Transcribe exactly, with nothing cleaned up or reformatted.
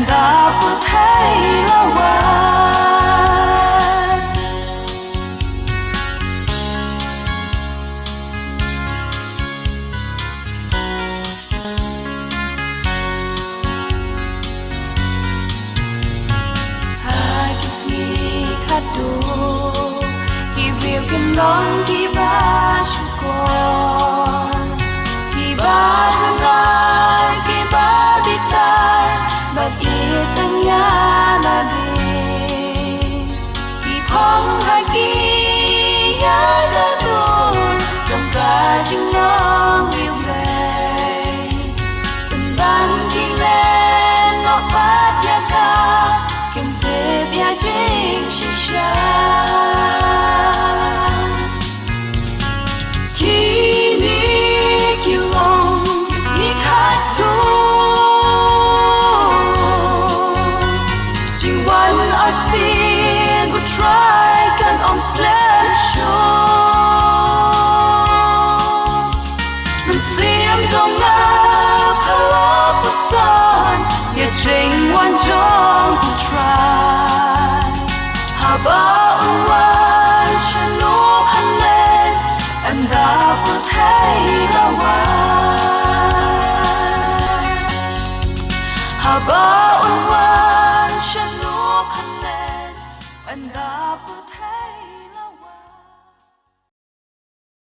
Ka pyrthei la wan. Ha ki sngi khatduh, ki briew kin long kiba shukor, kiba dular, kiba bitar, bad ïeit tang ïa lade. Ki phong ha ki ïa ka dur jong ka jinglong riewblei. Pynban ki len noh pat ïa ka, kim tip ïa jingshisha. Kine ki long ki sngi khatduh. Jingwan arsien U Trai kan ym slem shuh. Mynsiem jong nga pha la puson ïa jingwan jong U Trai. Haba un wan shano phan leit, ynda pyrthei la wan. Haba un wan